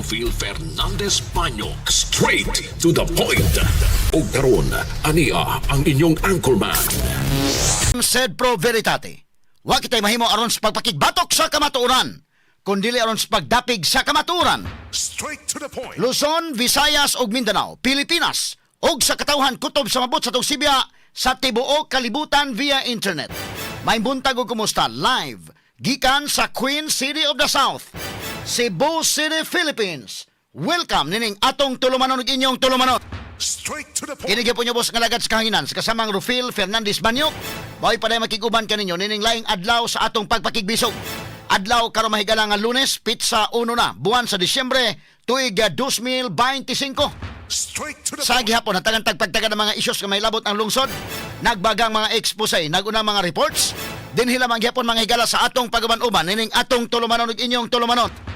Rufil Fernandez Banyo. Straight to the point. Ug karon, ania ang inyong anchorman. Sed pro veritate. Wa kitay mahimo aron sa pagpakigbatok sa kamatuoran, kundili aron sa pagdapig sa kamatuoran. Straight to the point. Luzon, Visayas ug Mindanao, Pilipinas ug sa katawhan kutob sa mabot sa Sibya sa tibuok kalibutan via internet. May buntag ug kumusta live gikan sa Queen City of the South, Cebu City, Philippines. Welcome nining atong tulumanon ug inyong tulumanon. Straight to the point. Kini gyapon nyo boss nga lagad sa kahanginan sa kasamang Rufil Fernandez Banyo. Mao'y paday makiguban kaninyo nining laing adlaw sa atong pagpakigbisog. Adlaw karon, mahigala nga Lunes, petsa 1 na, buwan sa Disyembre, tuig 2025. Straight to the Sa gihapon, hatagan tagpagtaga ng mga isyos nga may labot ang lungsod, nagbagang mga expose, naguna mga reports, dinhi lamang gihapon, mga higala, sa atong pag-uban-uban, nining atong tulumanon ug inyong tulumanon.